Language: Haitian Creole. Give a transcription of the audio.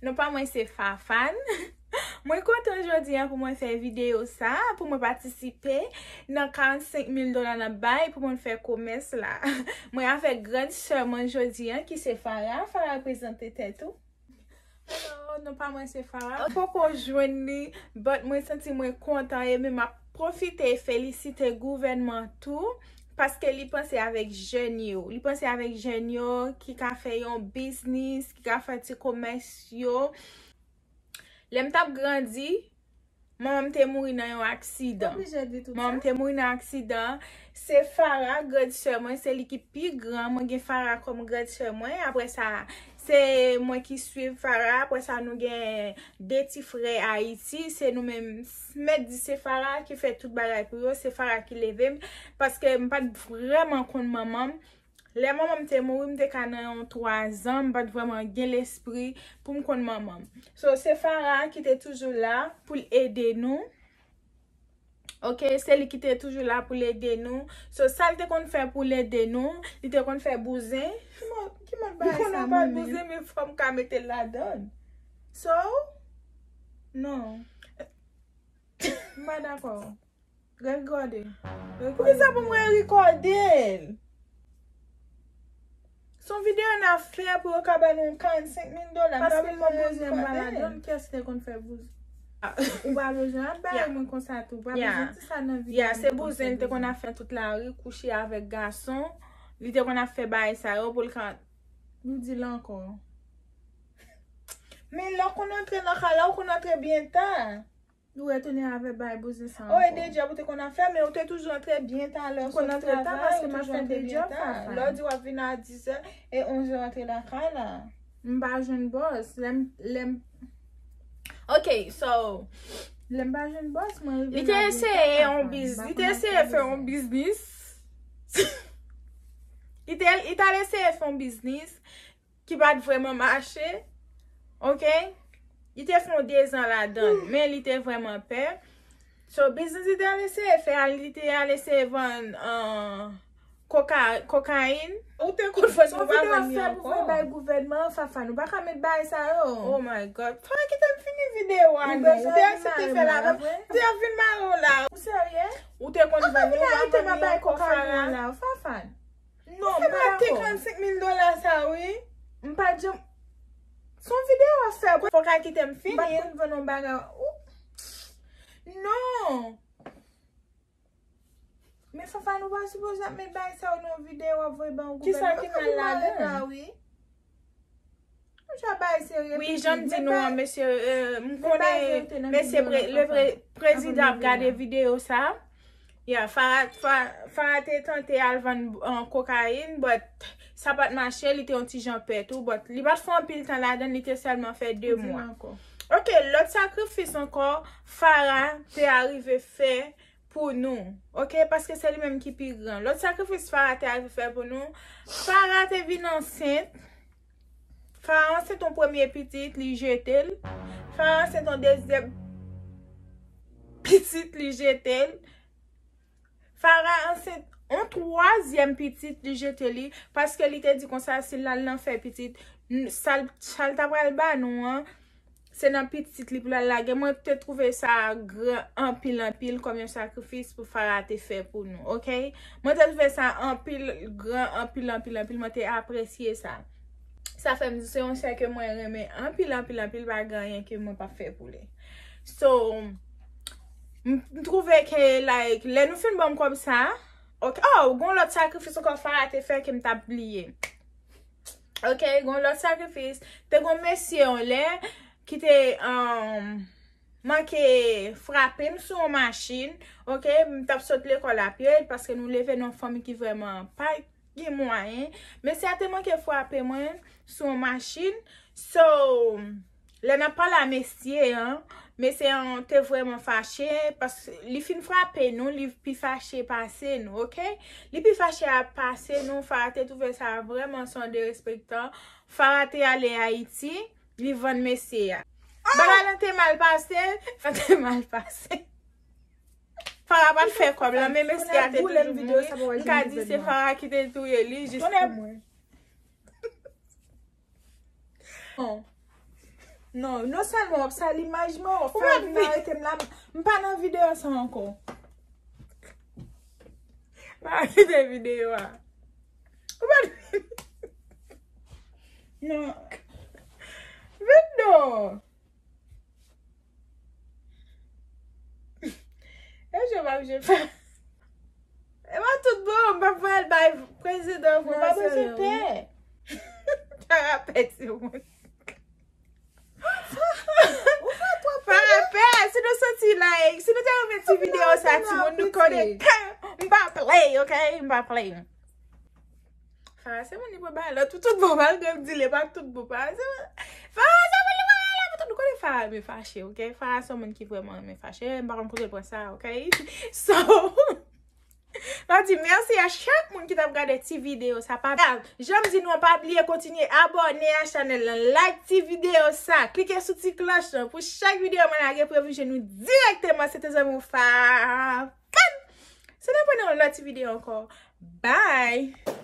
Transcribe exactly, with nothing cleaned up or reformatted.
Non pa mwen se Fafane. Mwen kontan jodi a pou mwen fè videyo sa, pou mwen patisipe nan karannsenk mil dola n ap bay pou mwen fè komès la. Mwen avèk gran sè mwen jodi a ki se Farah. Farah, prezante tèt ou. Hello, non pa mwen se Farah. Mwen poko jwenn li, but mwen santi mwen kontan e menm ap pwofite felisite gouvènman tou, paske li panse avèk jèn yo. Li panse avèk jèn yo ki ka fè yon biznis, ki ka fè ti komès yo. Lè m t ap grandi, manman m te mouri nan yon aksidan. Manman m te mouri nan aksidan. Se Farah, gran sè mwen, se li ki pi gran. Mwen gen Farah kòm gran sè mwen. Apre sa, se mwen ki swiv Farah. Apre sa, nou gen de ti frè Ayiti. Se nou menm, mèt di se Farah ki fè tout bagay pou yo. Se Farah ki leve m. Paske m pa t vrèman konn manman m. Lè manman m te mouri, m te ka nan yon twazan, m pa t vrèman gen lespri pou m konn manman m. So, se Farah ki te toujou la pou l ede nou. Ok, se li ki te toujou la pou l ede nou. So, sa l te konn fè pou l ede nou, li te konn fè bouzen. Ki mòd, ki mòd bagay sa, manmi? Bouzen, men fò m ka mete l ladan. So, non. M pa dakò. Rekòde. Poukisa pou mwen rekòde l? Se yon videyo n ap fè pou yo ka ba nou karannsenk mil dola. M pa bezwen rekòde. Kiyès ki te konn fè bouzen? Ou pa bezwen ap bay mwen konsa tou. Ou pa bezwen di sa nan videyo. Ya, se bouzen li te konn ap fè tout lari, kouche avèk gason. Li te konn ap fè bagay sa yo pou l ka. Nou di l ankò. Men lè w konn antre nan kay la, ou konn antre byen ta. Nou retounen avè bay bouzen sa ankò. Oye, de djòb ou te konn ap fè, men ou te toujou antre byen ta lè w sot travay, ou toujou antre byen ta. Lè w di w ap vin a dizè e onzè w antre lakay la. M pa jwenn bòs. Lè m, lè m, ok, so, lè m pa jwenn bòs, mwen rive la byen ta. Li te eseye yon biznis, li te eseye fè yon biznis. Li te, li t al eseye fè yon biznis ki pa t vrèman mache. Ok? Li te fè yon dezan ladan l, men li te vrèman pè. So, biznis li te al eseye fè a, li te al eseye vann, ah, koka-, kokayin. Ou te konn vann, ou pa vann li ankò. Se yon videyo ap fè pou fè bay gouvènman an, Fafane. Nou pa ka met bagay sa yo. Oh my God. Fò kite m fini videyo a, non. Ou te aksepte fè l avè m. Ou te vin mare w la. Ou serye? Ou te konn vann li, ou pa vann li ankò, Farah. Fafane. Non, m pa dakò. Se pa te karannsenk mil dola sa, wi. M pa janm. Se yon videyo w ap fè, bro. Fò ka kite m fini. M pa t konn vann yon bagay. Ou. Non. Men Fafane, ou pa sipoze ap met bagay sa yo nan yon videyo w ap voye ban yon gouvènman. Kisa ki mal ladan l? Wi. Yon bagay serye. Wi, jan m di nou an, mesye, euh, m konnen mesye pre-, le pre-, prezidan ap gade videyo sa. Ya, Farah, Fa-, Farah te tante al vann, euh, kokayin, but sa pa t mache, li te yon ti jan pè tou, but li pa t fè anpil tan ladan l, li te sèlman fè de mwa. Ok, lòt sakrifis ankò, Farah te arive fè pou nou, ok? Paske se li menm ki pi gran. Lòt sakrifis Farah te al fè pou nou. Farah te vin ansent. Farah ansent yon premye pitit, li jete l. Farah ansent yon dezyèm pitit, li jete l. Farah ansent yon twazyèm pitit, li jete li. Paske li te di konsa, si l al nan fè pitit, n-, sa l, sa l ta pral ba nou an, se nan pitit li pou l al lage. Mwen te twouve sa gran anpil, anpil kòm yon sakrifis pou Farah te fè pou nou, ok? Mwen te twouve sa anpil, gran anpil, anpil, anpil. Mwen te apresye sa. Sa fè m di se yon sè ke mwen renmen anpil, anpil, anpil, pa gen anyen ke mwen p ap fè pou li. So, m, m twouve ke, like, lè nou fin ban m kòb sa, ok, oh, gon lòt sakrifis ankò Farah te fè ke m t ap bliye. Ok, gon lòt sakrifis. Te gon mesye yon lè ki te, um, manke frape m sou yon machin. Ok, m t ap sot lekòl a pye, paske nou leve nan yon fanmi ki vrèman pa gen mwayen. Mesye a te manke frape mwen sou yon machin. So, lè n ap pale a mesye an, mesye an te vrèman fache, paske li fin frape nou, li pi fache pase nou, ok? Li pi fache a pase nou, Farah te twouve sa vrèman se yon derespektan. Farah te ale Ayiti, li vann mesye a. Bagay lan te mal pase, sa te mal pase. Farah pa t fè kòb lan, men mesye a te toujou mouri. M ka di se Farah ki te touye li, jis pou mwen. Bon. Non, non sèlman w ap sal imaj mwen, w ap fè vin arete m la. M pa nan videyo sa ankò. Pa kite videyo a. Ou pa Non. Vin non. E je pa je fè. E pa tout bon, m pa pral bay prezidan pou pa bezwen pè. Para pè ti moun. Para pè, si nou santi like, si nou te renmen ti videyo sa, ti moun, nou konnen. M pa play, ok? M pa play. Fara se moun li pran balòt pou tout bon, malgre m di li pa tout bon. Fara se moun, Fara se moun li pran balòt pou tout. Nou konnen Fara renmen fache, ok? Fara se moun ki vrèman renmen fache. M pa konn kote l pran sa, ok? So, m ap di mèsi a chak moun ki t ap gade ti videyo sa. Pa janm di nou an, pa bliye kontinye abòne a chanèl lan, like ti videyo sa, klike sou ti klòch lan pou chak videyo mwen lage pou yo vin jwenn nou dirèkteman. Se te zanmi w Fara. Se nan pran yon lòt ti videyo ankò. Bye!